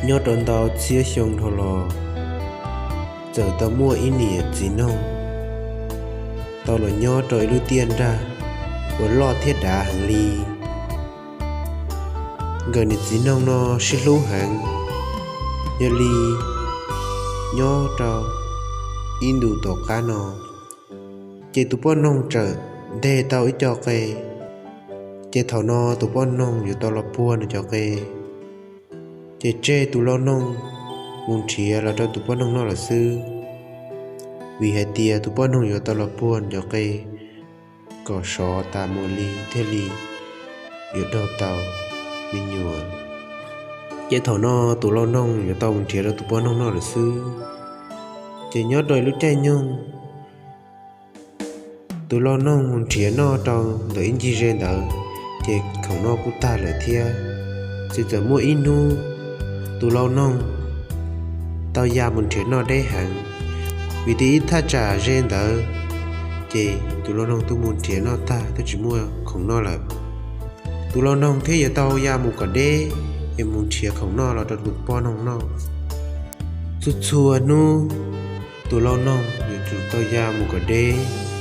Nyob rau ntau txhiab xyoo dhau los, txawm tau muaj ib niam txiv noog tau los nyob rau ib lub tiaj nrag uas loj thiab dav heev li. Nkawd niam txiv noog no sib hlub heev, yog li nyob rau ib ntu tom qab no, ces tus poj noog txawm nteg tau ib co qe. Ces thaum no tus poj noog yuav tau los puag nws cov qe, ces tseg tus lau noog mus nrhiav los rau tus poj noog noj lawm xwb, vim hais tias tus poj noog yuav tau los puag nws cov qe kom sov tas mus li thiaj li yuav daug tau me nyuam. Ces thaum no tus lau noog yuav tau mus nrhiav rau tus poj noog noj lawm xwb. Ces nyob rau ib lub caij nyoog, tus lau noog mus nrhiav noj rau ntawm ib ncig ze ntawd, ces khoom noj kuj tag lawm thiab. Txawm txawm muaj ib hnub, tus lau noog tau ya mus nrhiav noj deb heev, vim tias ib thaj tsam ze ntawd, ces tus lau noog twb mus nrhiav noj tag twb tsis muaj khoom noj lawm. Tus lau noog thiaj yuav tau ya mus kom deb es mus nrhiav khoom noj los rau tus poj noog noj. Txhua txhua hnub tus lau noog yuav tsum tau ya mus kom deb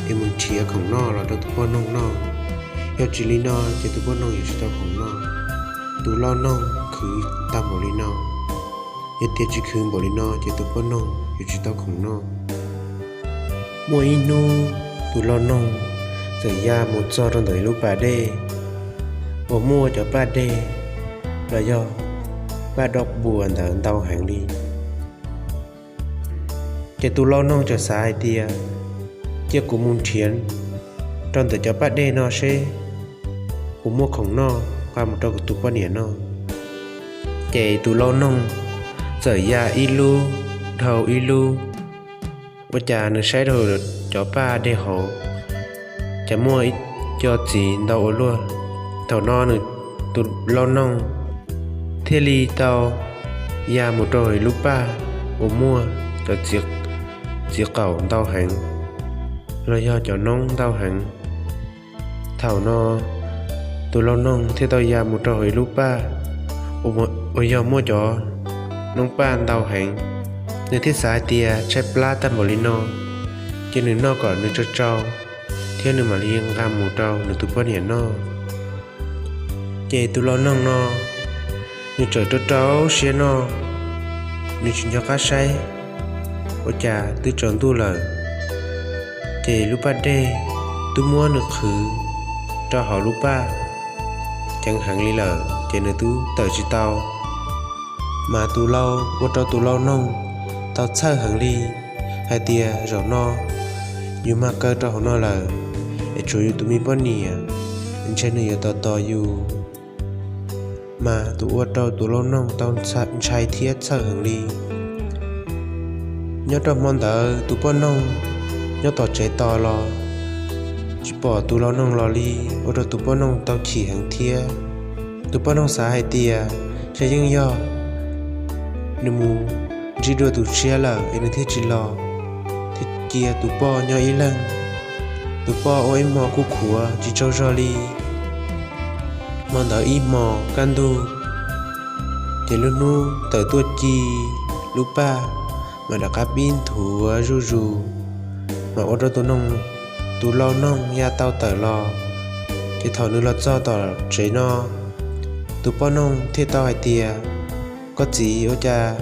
es mus nrhiav khoom noj los rau tus poj noog noj. Yog tsis li no ces tus poj noog yuav tsis tau khoom noj. Tus lau noog khwv tag npaum li no, yog tias tsis khwv npaum li no ces tus poj noog yuav tsis tau khoom noj. Muaj ib hnub tus lau noog txawm ya mus txog rau ntawm ib lub pas dej uas muaj cov paj deg los yog paj doj puas ntawd ntau heev li. Ces tus lau noog txawm xav hais tias, cia kuv mus nrhiav rau ntawm cov paj dej no seb puas muaj khoom noj nqa mus rau kuv tus poj niam noj. Ces tus lau noog txawm ya ib lub dhau ib lub, ua cas nws saib rau cov paj dej hauv, cas muaj ib co txiv ntau ua luaj. Thaum no nws tus lau noog thiaj li tau ya mus rau hauv lub paj uas muaj cov txiv qaum ntau heev los yog cov noob ntau heev. Thaum no tus lau noog thiaj tau ya mus rau hauv ib lub paj uas yog muaj cov noob paj ntau heev. Nws thiaj xav hais tias tshaib plab tag npaum li no, ces nws noj kom nws tsau tsau thiab nws mam li nqa mus rau nws tus poj niam noj. Ces tus lau noog no nws txawm rau rau siab noj, nws tsis nco qab saib ua cas twb tsaus ntuj lawm. Ces lub paj dej twb muab nws qhwv rau hauv lub paj ceev heev li lawm ces nws twb tawm tsis tau. Mas tus lau ua rau tus lau noog tau txhawj heev li hais tias zaum no yus mag kaw rau hauv no lawm, es tshuav yus tus me poj niam, ntshe nws yuav tos tos yus. Mas tus ua rau tus lau noog tau ntshai thiab txhawj heev li. Nyob rau hmo ntawd tus poj noog nyob tom tsev tos los tsis pom tus lau noog los li, ua rau tus poj noog tau chim heev thiab. Tus poj noog xav hais tias ntshe yeej yog nws mus ntsib dua tus tshiab lawm es nws thiaj tsis los, thiaj cia tus poj nyob ib leeg. Tus poj ua ib hmo kuj khuav tsis tsaug zog li. Hmo ntawd ib hmos kaj ntug, ces lub hnub tawm tuaj ci, lub paj mas rov qab pib nthuav zuj zus, mas ua rau tus noog, tus lau noog ya tau tawm los. Ces thaum nws los txog tom tsev no, tus poj noog thiaj tau hais tias, koj txiv, ua cas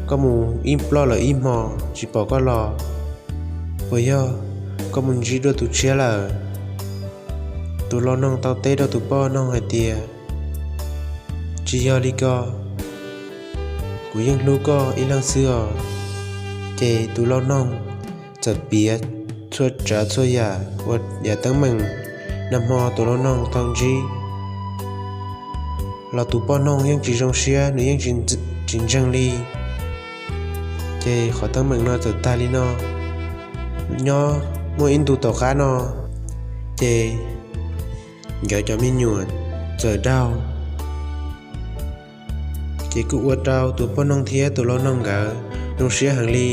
koj mus ib ploj lawm ib hmos tsis pom koj los? Puas yog koj mus ntsib dua tus tshiab lawm? Tus lau noog tau teb rau tus poj noog hais tias, tsis yog li ko, kuv yeej hlub koj ib leeg xwb os. Ces tus lau noog txawm piav txhua tsav txhua yam ua yam teeb meem nag hmo tus lau noog tau ntsib los tus poj noog yeej tsis zoo siab, nws yeej tsis ntseeg li. Ces qhov teeb meem no txawm tag li no. Nyob muaj ib ntu tom qab no, ces nkawd cov me nyuam txawm daug, ces kuj ua rau tus poj noog thiab tus lau noog nkawd zoo siab heev li.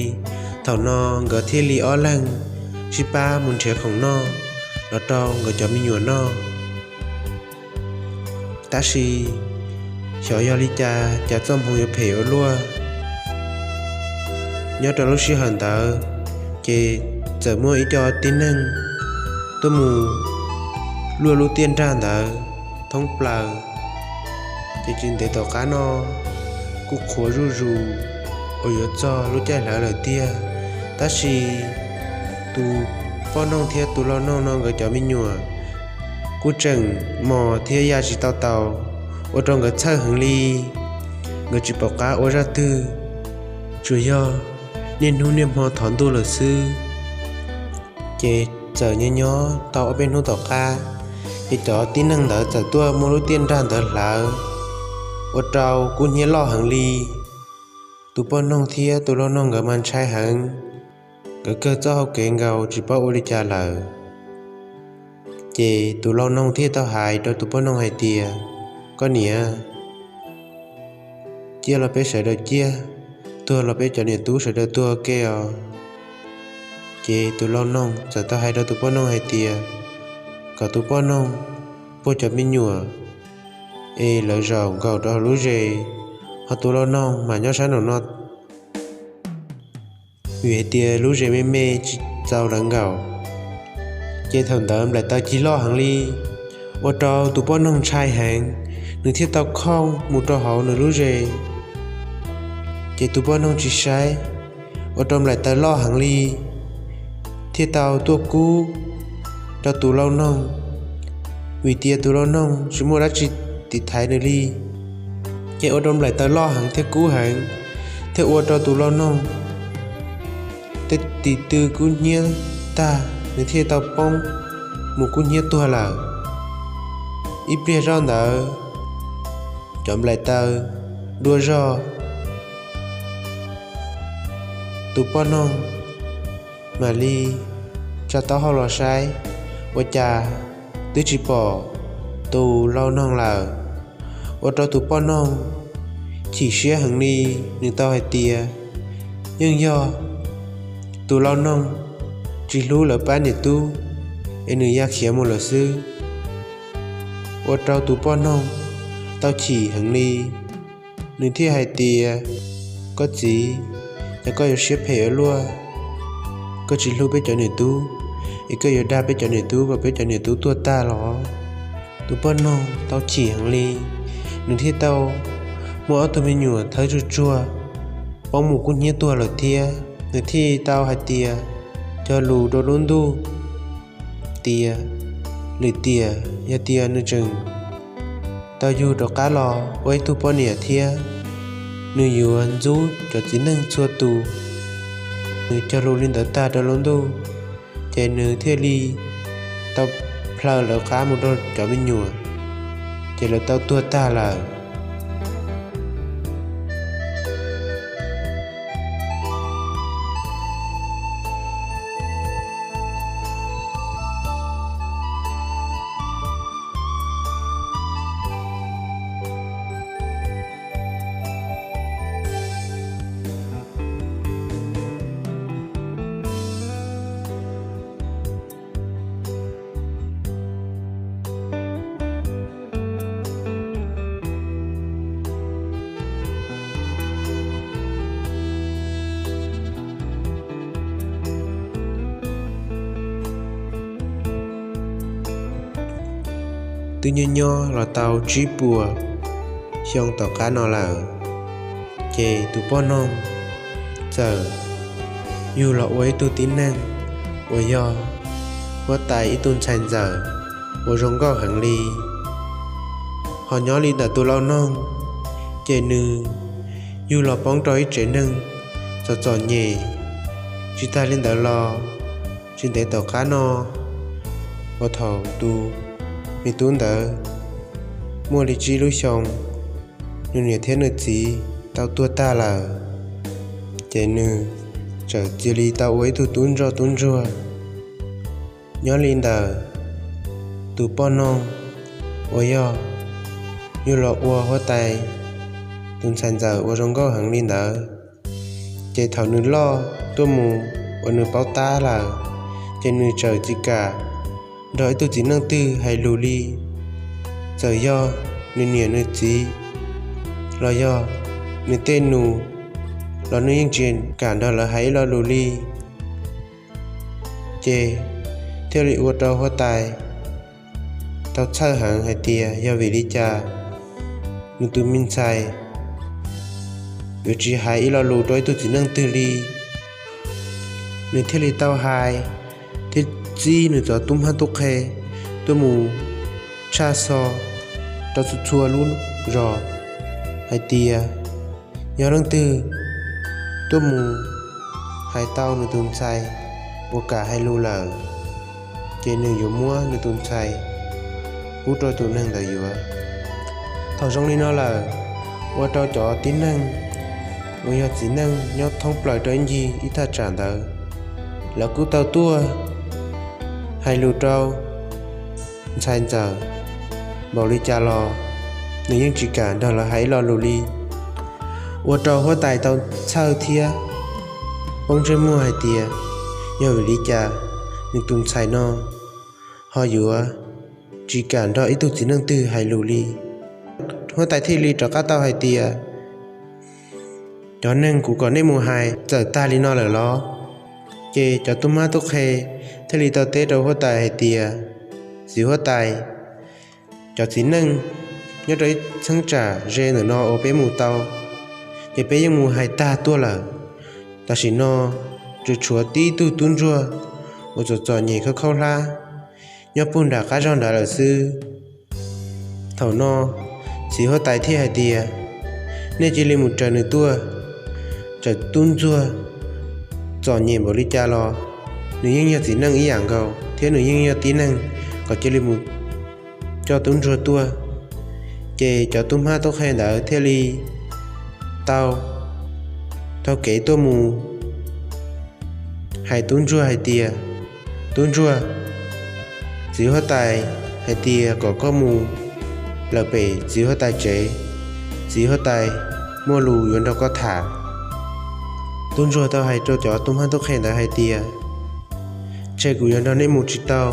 Thaum no nkawd thiaj li ob leeg sib pab mus nrhiav khoom noj los rau nkawd cov me nyuam noj. Tab sis xyov yog li cas cas txoj hmoov yuav phem ua luaj. Nyob rau lub sij hawm ntawd ces txawm muaj ib co tib neeg tuaj mus luaj lub tiaj nrag ntawd thoob plaws. Ces tsis ntev tom qab no kuj qhuav zuj zus uas yuav txog lub caij hlawv lawm tiag, tab sis tus poj noog thiab tus lau noog no nkawd cov me nyuam kuj tseem mos thiab ya tsis tau taus, ua rau nkawd txhawj heev li. Nkawd tsis pom qab ua zaj twg, tsuas yog niaj hnub niaj hmo thov ntuj lawm xwb. Ces txawm nyob nyob tau ob peb hnub tom qab, ces cov tib neeg ntawd txawm tuaj muab lub tiaj nrag ntawd hlawv, ua rau kub hnyiab loj heev li. Tus poj noog thiab tus lau noog nkawd mas ntshai heev, nkawd kawg txoj hau kev nkaus tsis paub ua li cas lawm. Ces tus lau noog thiaj tau hais rau tus poj noog hais tias, Koj niam, ciaj los peb sawv daws ciaj, tuag los peb cov niam tub sawv daws tuag ke os. Ces tus lau noog txawm tau hais rau tus poj noog hais tias kom tus poj noog puag cov me nyuam es lawv zaum nkaum rau hauv lub zes, ho tus lau noog mas nyob sab nraum no, vim hais tias lub zes me me tsis txaus lawv nkaum. Ces thaum ntawd nplaim taws cig loj heev li, ua rau tus poj noog ntshai heev, nws thiaj tau khooj mus rau hauv nws lub zes. Ces tus poj noog tsis saib, ua rau nplaim taws loj heev li, thiaj tau tuaj kub rau tus lau noog, vim tias tus lau noog tsis muaj dab tsi tiv thaiv nws li. Ces ua rau nplaim taws loj heev thiab kub heev, thiaj ua rau tus lau noog tej tis tw kub hnyiab tag, nws thiaj tau poob mus kub hnyiab tuag lawm. Ib pliag zoj ntawd, cov nplaim taws dua zog, tus poj noog mam li tsa taub hau los saib, ua cas twb tsis pom tus lau noog lawm. Ua rau tus poj noog chim siab heev li, nws tau hais tias yeej yog tus lau noog tsis hlub lawv pab niam tub, es nws ya khiav mus lawm xwb. Ua rau tus poj noog tau chim heev li, nws thiaj hais tias, Koj txiv, cas koj yuav siab phem ua luaj, koj tsis hlub peb cov niam tub, es koj yuav dag peb cov niam tub kom peb cov niam tub tuag tag los? Tus poj noog tau chim heev li, nws thiaj tau muab ob tug me nyuam thawb tsuag tsuag poob mus kub hnyiab tuag lawm thiab. Nws thiaj tau hais tias, cog lus rau lub ntuj tias, lwm tiam yog tias nws tseem tau yug rov qab los ua ib tug poj niam thiab, nws yuav ntxub cov txiv neej txhua tus. Nws cog lus li ntawd tag rau lub ntuj, ces nws thiaj li tau plhaw lawv qab mus rau cov me nyuam, ces lawv tau tuag tag lawm. Twb nyob nyob los tau tsib puas xyoo tom qab no lawm, ces tus poj noog txawm yug los ua ib tug tib neeg uas yog huab tais ib tug ntxhais ntxawm uas zoo nkauj heev li. Ho nyob li ntawm tus lau noog, ces nws yug los poob rau ib tsev neeg txom txom nyem. Tsis tas li ntawd los, tsis ntev tom qab no, uas thaum tus me tub ntawd muaj li tsib lub xyoo, nws niam thiab nws txiv tau tuag tag lawm, ces nws txawm cia li tau ua ib tug tub ntsoj tub ntsuag. Nyob li ntawm tus poj noog uas yog yug los ua huab tais tus ntxhais ntxawm uas zoo nkauj heev li ntawd, ces thaum nws loj tuaj mus uas nws paub tab lawm, ces nws txawm tsis kam nrog ib tug txiv neej twg hais lus li. Txawm yog nws niam nws txiv los yog nws tej nus los nws yeej tsis kam nrog lawv hais ib lo lus li. Ces thiaj li ua rau huab tais tau txhawj heev hais tias yog vim li cas nws tus me ntxhais yuav tsis hais ib lo lus rau ib tug txiv neej twg li. Nws thiaj li tau hais thiab txib nws cov tub mab tub qhe tuaj mus tshaj xo rau txhua txhua lub zos hais tias yog leej twg tuaj mus hais tau nws tus ntxhais uas kam hais lus lawm, ces nws yuav muab nws tus ntxhais pub rau tus neeg ntawd yuav. Thaum zoo li no lawm, ua rau cov tib neeg uas yog txiv neej nyob thoob plaws rau ib ncig ib thaj tsam ntawd, lawv kuj tau tuaj hais lus rau ntxhais ntxawm npaum li cas los nws yeej tsis kam nrog lawv hais ib lo lus li. Ua rau huab tais tau txhawj thiab poob ntsej muag hais tias yog vim li cas nws tus ntxhais no ho yuav tsis kam nrog ib tug txiv neej twg hais lus li. Huab tais thiaj li rov qab tau hais tias, cov neeg kuv kom nej mus hais txawm tag li no lawm los? Ces cov tub mab tub qhe thiaj li tau teb rau huab tais hais tias, txiv huab tais, cov txiv neej nyob rau ib cheeb tsam ze ntawm no uas peb mus tau, ces peb yeej mus hais tag tuaj lawm. Tam sim no tsuas tshuav tib tug tub ntsuag uas txom txom nyem khaub khaub hlab nyob puag nram qab zog nrad lawm xwb. Thaum no txiv huab tais thiaj hais tias, nej cia li mus raws nws tuaj. Txawm tub ntsuag txom nyem npaum li cas los nws yeej yog txiv neej ib yam nkaus thiab nws yeej yog tib neeg, kom cia li mus coj tub ntsuag tuaj. Ces cov tub mab tub qhe ntawd thiaj li tau taug kev tuaj mus hais tub ntsuag hais tias, tub ntsuag, txiv huab tais hais tias kom koj mus lawm pem txiv huab tais tsev, txiv huab tais muaj lus yuav nrog koj tham. Tub ntsuag tau hais rau cov tub mab tub qhe ntawd hais tias, ntshe kuv yuav nrog nej mus tsis tau,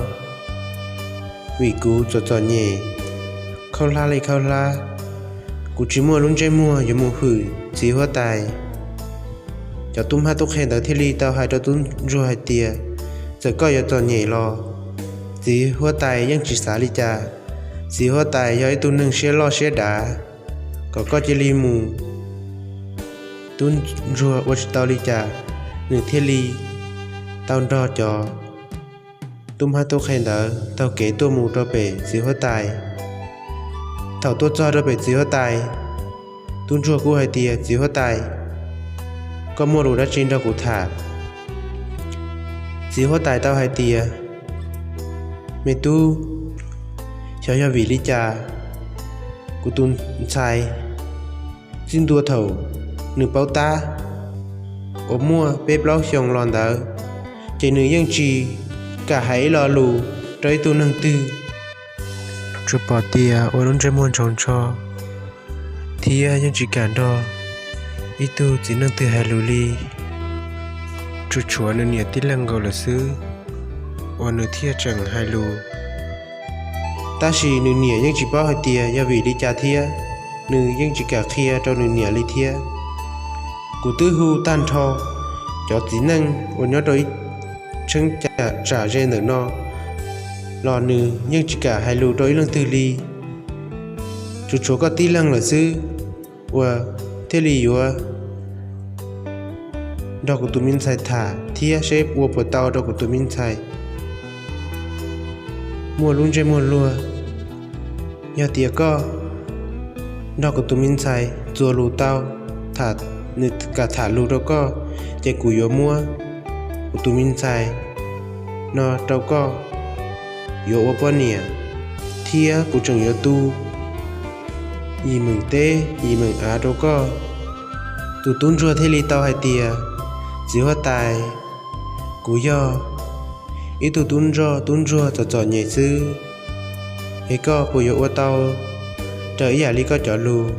vim kuv txom txom nyem, khaub hlab li khaub hlab, kuv tsis muaj lub ntsej muag yuav mus hwm txiv huab tais. Cov tub mab tub qhe ntawd thiaj li tau hais rau tub ntsuag hais tias, txawm koj yuav txom nyem los txiv huab tais yeej tsis xav li cas. Txiv huab tais yog ib tug neeg siab loj siab dav, kom koj cia li mus. Tub ntsuag ua tsis tau li cas, nws thiaj li tau nrog cov tub mab tub qhe ntawd taug kev tuaj mus rau pem txiv huab tais. Thaum tuaj txog rau pem txiv huab tais, tub ntsuag kuj hais tias, txiv huab tais, koj muaj lus dab tsi nrog kuv tham? Txiv huab tais tau hais tias, me tub, xyov yog vim li cas kuv tus ntxhais txij ntua thaum nws paub tab uas muaj peb plaub xyoos los ntawd, ces nws yeej tsis kam hais ib lo lus rau ib tug neeg twg, tsuas pom tias ua lub ntsej muag ntsaus ntsho thiab yeej tsis kam nrog ib tug txiv neej twg hais lus li. Tsuas tshuav nws niam tib leeg nkaus lawm xwb uas nws thiaj tseem hais lus. Tab sis nws niam yeej tsis paub hais tias yog vim li cas thiab, nws yeej tsis kam qhia rau nws niam li thiab. Kuv twb hu tag nrho cov txiv neej uas nyob rau ib cheeb tsam ze ntawm no los nws yeej tsis kam hais lus rau ib leej twg li. Tsuas tshuav koj tib leeg lawm xwb uas thiaj li yuav nrog kuv tus me ntxhais tham thiab seb ua puas tau rau kuv tus me ntxhais muaj lub ntsej muag luag. Yog tias koj nrog kuv tus me ntxhais txuas lus tau, nws kam tham lus rau koj, ces kuv yuav muab kuv tus me ntxhais no rau koj yuav ua poj niam, thiab kuv tseem yuav tu yim meem teb yim meem av rau koj. Tus tub ntsuag thiaj li tau hais tias, txiv huab tais, kuv yog ib tug tub ntsuag, tub ntsuag txom txom nyem xwb, es koj puas yuav ua tau raws ib yam li koj cov lus?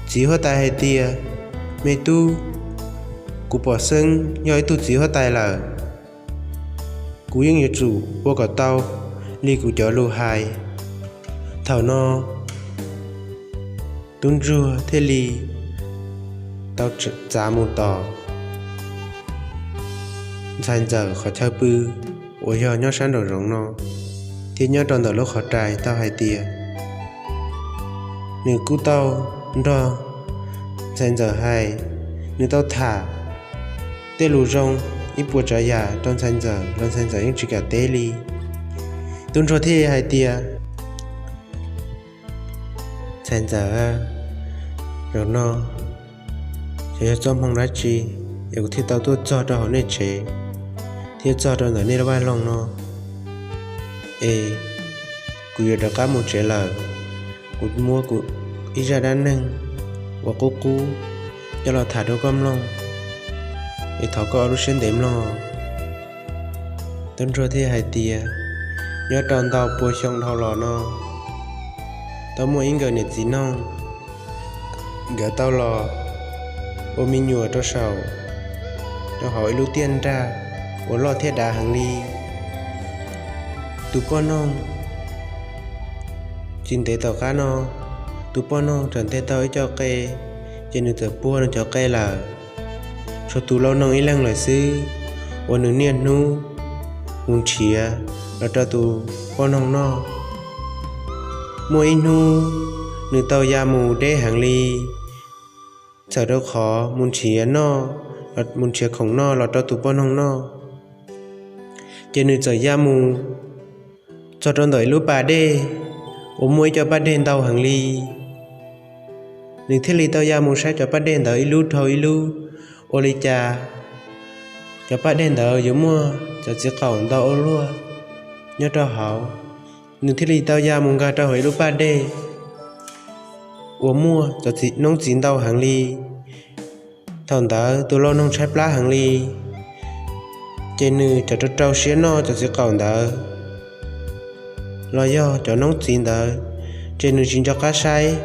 Txiv huab tais hais tias, me tub, kuv pom xeeb yog ib tug txiv huab tais lawm, kuv yeej yuav tsum ua kom tau li kuv cov lus hais. Thaum no Tub ntsuag thiaj li tau txav mus tos ntxhais ntxawm qhov chaw pw uas yog nyob sab nraum zoov no, thiab nyob rau ntawm lub qhov rais tau hais tias nws kuj tau nrog ntxhais ntxawm hais, nws tau tham tej lus zoo ib puas tsav yam rau ntxhais ntxawm los ntxhais ntxawm yeej tsis kam teb li. Tub ntsuag thiaj hais tias, Ntxhais ntxawm, zaum no xyov yog txoj hmoo dab tsi es kuv thiaj tau tuaj txog rau hauv nej tsev thiab txog rau ntawm nej lub vaj loog no, es kuv yuav rov qab mus tsev lawm. Kuv muab kuv ib zaj dab neeg uas qub qub coj los tham rau koj mloog, es thov koj ua lub siab ntev mloog. Tub ntsuag thiaj hais tias, nyob rau ntau pua xyoo dhau los no, tau muaj ib nkawm niam txiv noog, nkawd tau los ua me nyuam rau saum, rau hauv ib lub tiaj nrag uas loj thiab dav heev li. Tus poj noog, tsis ntev tom qab no, tus poj noog txawm ntes tau ib co qe, ces nws txawm puag nws cov qe lawm. Tshuav tus lau noog ib leeg lawm xwb uas nws niaj hnub mus nrhiav los rau tus poj noog noj. Muaj ib hnub nws tau ya mus deb heev li, txawm rau qhov mus nrhiav noj, mus nrhiav khoom noj los rau tus poj noog noj, ces nws txawm ya mus txog rau ntawm ib lub pas dej uas muaj ib co paj deg ntau heev li. Nws thiaj li tau ya mus saib cov paj deg ntawd ib lub dhau ib lub, ua li cas cov paj deg ntawd yuav muaj cov txiv qaum ntau ua luaj nyob rau hauv. Nws thiaj li tau ya mus nkag rau hauv ib lub pas dej uas muaj cov noob txiv ntau heev li. Thaum ntawd tus lau noog tshaib plab heev li, ces nws txawm rau rau siab noj cov txiv qaum ntawd los yog cov noob txiv ntawd, ces nws tsis nco qab saib,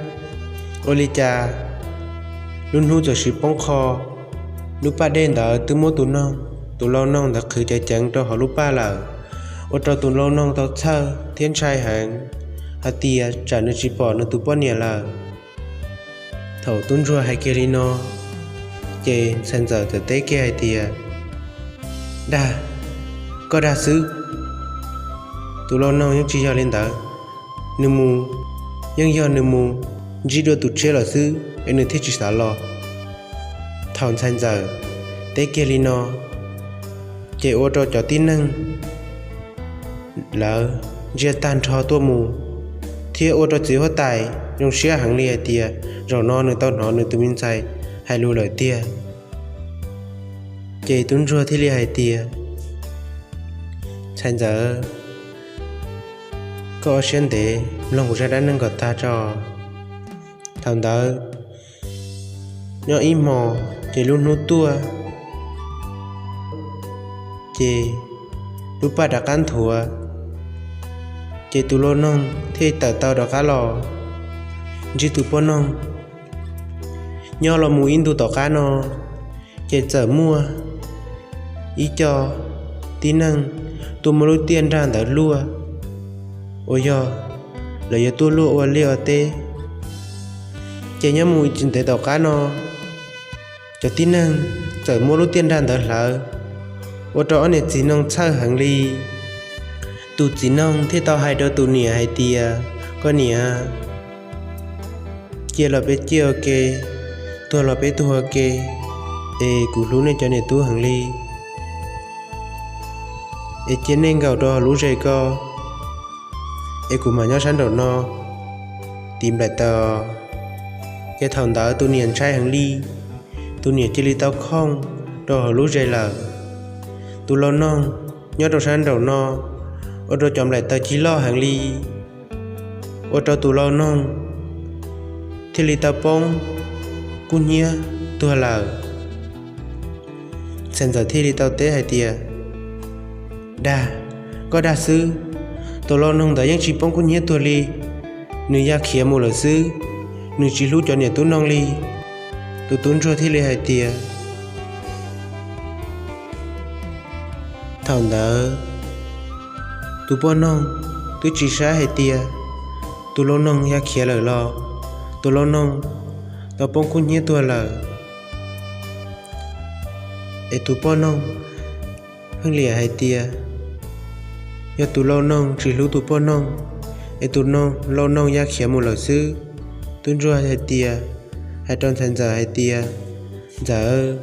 ua li cas lub hnub txawm sis poob qho. Lub pas dej ntawd twb muab tus noog, tus lau noog ntawd qhwv ceev ceev rau hauv lub pas lawm, ua rau tus lau noog tau txhawj thiab ntshai heev hais tias tsam nws tsis pom nws tus poj niam lawm. Thaum tub ntsuag hais kiag li no, ces ntxhais ntxawm txawm teb kiag hais tias, dag, koj dag xwb. Tus lau noog yeej tsis yog li ntawd, nws mus yeej yog nws mus ntsib dua tus tsiaj lawm xwb es nws thiaj tsis xav los. Thaum ntxhais ntxawm teb kiag li no, ces ua rau cov tib neeg lawv ntsia tag nrho tuaj mus, thiab ua rau txiv huab tais zoo siab heev li hais tias zaum no nws tau hnov nws tus me ntxhais hais lus lawm tiag. Ces tub ntsuag thiaj li hais tias, ntxhais ntxawm, koj ua siab ntev mloog kuv zaj dab neeg kom tag tso. Thaum ntawd nyob ib hmos ces lub hnub tuaj, ces lub paj rov qab nthuav, ces tus lau noog thiaj tawm tau rov qab los ntsib tus poj noog. Nyob los mus ib ntu tom qab no, ces txawm muaj ib co tib neeg tuaj muab lub tiaj nrag ntawd luaj, uas yog lawv yuav tuaj luaj ua liaj ua teb. Ces nyob mus tsis ntev tom qab no, cov tib neeg txawm muab lub tiaj nrag ntawd hlawv, ua rau ob niam txiv noog txhawj heev li. Tus txiv noog thiaj tau hais rau tus niam hais tias, koj niam, ciaj los peb ciaj ua ke, tuag los peb tuag ua ke, es kuv hlub nej cov niam tub heev li. Es cia nej nkaum rau hauv lub zes ko, es kuv mam nyob sab nraum no tiv nplaim taws. Ces thaum ntawd tus niam ntshai heev li, tus niam cia li tau khooj rau hauv lub zes lawm. Tus lau noog nyob rau sab nraum no, ua rau cov nplaim taws cig loj heev li, ua rau tus lau noog thiaj li tau poob kub hnyiab tuag lawm. Ntxhais ntxawm thiaj li tau teb hais tias, dag, koj dag xwb, tus lau noog ntawd yeej tsis poob kub hnyiab tuag li, nws ya khiav mus lawm xwb, nws tsis hlub cov niam tub noog li. Tus tub ntsuag thiaj li hais tias, thaum ntawd tus poj noog twb tsis saib hais tias tus lau noog ya khiav lawm los tus lau noog tau poob kub hnyiab tuag lawm. Es tus poj noog pheej liam hais tias yog tus lau noog tsis hlub tus poj noog, es tus lau noog ya khiav mus lawm xwb. Tub ntsuag hais tias, hais rau ntxhais ntxawm hais tias, Ntxawm,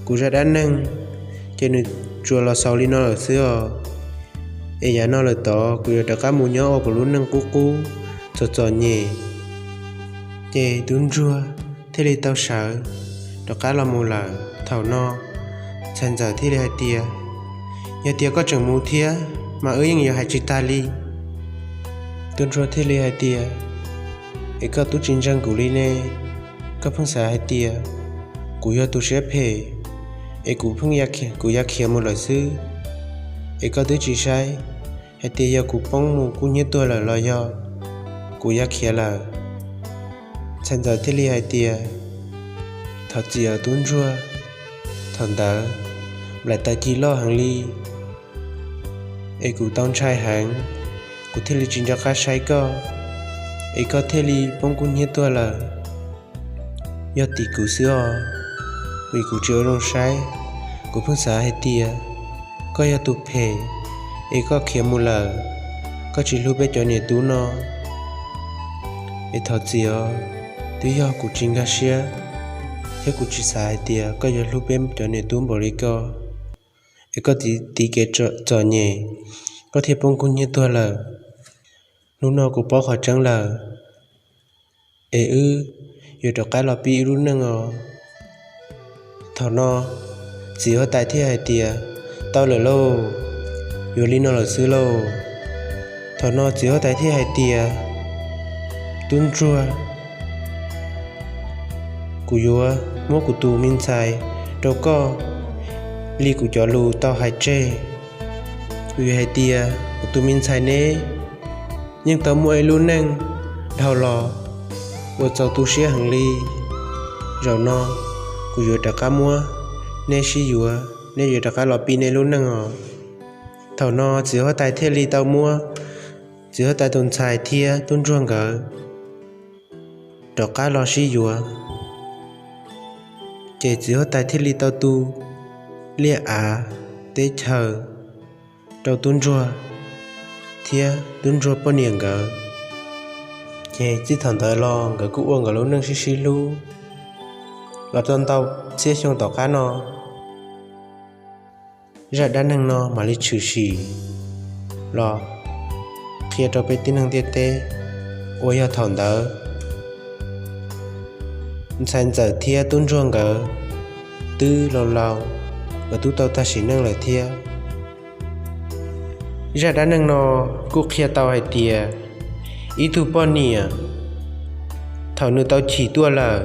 kuv zaj dab neeg ces nws tsuas los xaus li no lawm xwb os. Es yav no lawm tod kuv yuav rov qab mus nyob ua kuv lub neej qub qub txom txom nyem. Ces tub ntsuag thiaj li tau sawv rov qab los mus lawm. Thaum no ntxhais ntxawm thiaj li hais tias, Yog tias koj tseem mus thiab mas wb yeej yuav hais tsis tag li. Tub ntsuag thiaj li hais tias, Es koj twb tsis ntseeg kuv li ne, koj pheej xav hais tias kuv yog tus siab phem, es kuv pheej, kuv ya khiav mus lawm xwb. Es koj twb tsis saib hais tias yog kuv poob mus kub hnyiab tuag lawm los yog kuv ya khiav lawm. Ntxhais ntxawm thiaj li hais tias, Thov txim os tub ntsuag, thaum ntawd nplaim taws ci loj heev li, es kuv tau ntshai heev, kuv thiaj li tsis nco qab saib koj, es koj thiaj li poob kub hnyiab tuag lawm. Yog tim kuv xwb os, vim kuv tsis ua zoo saib, kuv pheej xav hais tias koj yog tus phem, es koj khiav mus lawm, koj tsis hlub peb cov niam tub no. Es thov txim os, twb yog kuv tsis nkag siab, thiab kuv tsis xav hais tias koj yuav hlub peb cov niam tub npaum li ko, es koj tiv kev txom nyem, koj thiaj poob kub hnyiab tuag lawm. Hnub no kuv paub qhov tseeb lawm, es wb yuav rov qab los pib wb lub neej os. Thaum no txiv huab tais thiaj hais tias, Tau lawm lauj, yuav li no lawm xwb lauj. Thaum no txiv huab tais thiaj hais tias, Tub ntsuag, kuv yuav muab kuv tus me ntxhais rau koj li kuv cov lus tau hais tseg. Vim hais tias kuv tus me ntxhais neb yeej tau muaj ib lub neej dhau los uas txaus tu siab heev li. Zaum no kuv yuav rov qab muab neb sib yuav, neb yuav rov qab los pib neb lub neej os. Thaum no txiv huab tais thiaj li tau muab txiv huab tais tus ntxhais thiab tub ntsuag nkawd rov qab los sib yuav. Ces txiv huab tais thiaj li tau tu liaj av teb chaws rau tub ntsuag thiab tub ntsuag poj niam nkawd. Ces txij thaum ntawd los nkawd kuj ua nkawd lub neej sib sib hlub los tau ntau txhiab xyoo tom qab no. Zaj dab neeg no mam li tshwm sim los qhia rau peb tib neeg ntiaj teb uas yog thaum ntawd ntxhais ntxawm thiab tub ntsuag nkawd twb laus laus, nkawd twb tau tag sim neej lawm thiab. Zaj dab neeg no kuj qhia tau hais tias ib tug poj niam thaum nws tau chim tuaj lawm,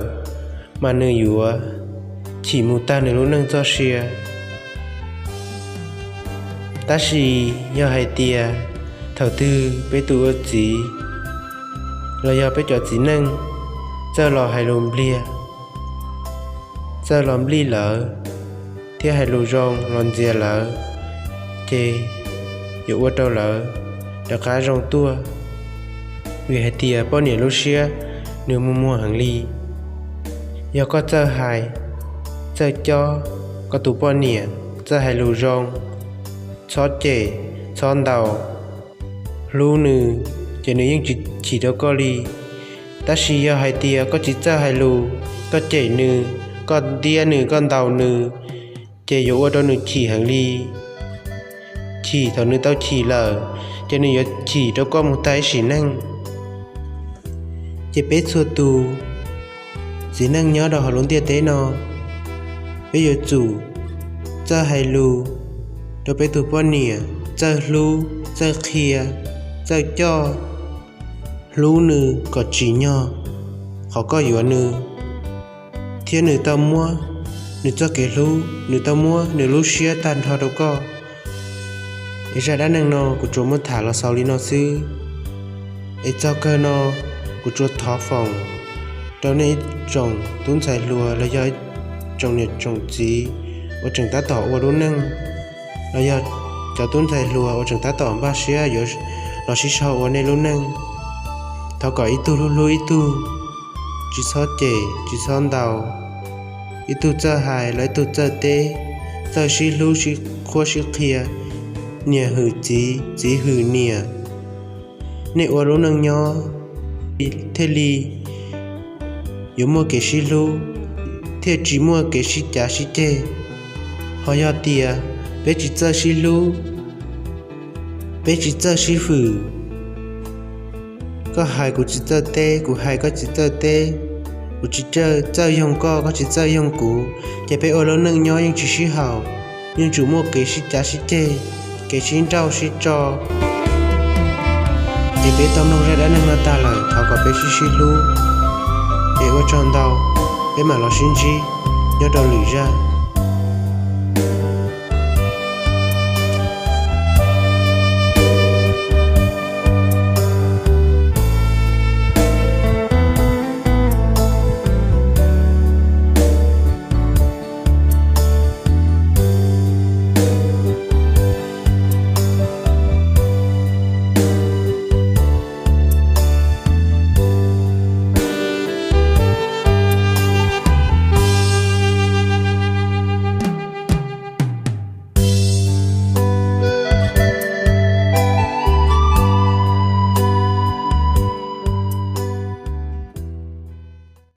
mas nws yuav chim mus tag nws lub neej txoj sia. Tab sis yog hais tias thaum twg peb tus ua txiv los yog peb cov txiv neej txawj los hais lus npliag, txawj los nplij lawv thiab hais lus zoo los ntxias lawv, ces yuav ua rau lawv rov qab zoo tuaj. Vim hais tias poj niam lub siab nws muag muag heev li. Yog koj txawj hais, txawj cob koj tus poj niam, txawj hais lus zoo, txhob cem, txhob ntaus, hlub nws, ces nws yeej tsis chim rau koj li. Tab sis yog hais tias koj tsis txawj hais lus, koj cem nws, koj ntiab nws, koj ntaus nws, ces yuav ua rau nws chim heev li. Chim thaum nws tau chim lawm, ces nws yuav chim rau koj mus tag ib sim neej. Ces peb txhua tus txiv neej nyob rau hauv lub ntiaj teb no, peb yuav tsum txawj hais lus rau peb tus poj niam, txawj hlub, txawj qhia, txawj coj, hlub nws kom tsim nyog qhov koj yuav nws, thiab nws tau muab nws txoj kev hlub, nws tau muab nws lub siab tag nrho rau koj. Es zaj dab neeg no kuv tsuas muab tham los xaus li no xwb. Es txog kawg no kuv tsuas thov foom rau nej ib tsoom tub ntxhais hluas los yog ib tsoom niam tsoom txiv uas tseem tab tom ua lub neej, los yog cov tub ntxhais hluas uas tseem tab tom npaj siab yuav los sib sau ua nej lub neej, thov kom ib tug hlub hlub ib tug, tsis txhob cem, tsis txhob ntaus. Ib tug txawj hais los ib tug txawj teb, txawj sib hlub sib qhuab sib qhia, niam hwm txiv, txiv hwm niam. Nej ua lub neej nyob thiaj li yuav muaj kev sib hlub, thiaj tsis muaj kev sib cav sib ceg. Ho yog tias peb tsis txawj sib hlub, peb tsis txawj sib hwm, koj hais kuv tsis txawj teb, kuv hais koj tsis txawj teb, kuv tsis txawj yoog koj, koj tsis txawj yoog kuv, ces peb ua lub neej nyob yeej tsis sib haum, yeej tsuas muaj kev sib cav sib ceg, kev sib nrauj sib tso. Es peb tau mloog zaj dab neeg no tag lawm, thov kom peb sib sib hlub. Es ua tsaug ntau, peb mam los sib ntsib nyob rau lwm zaj.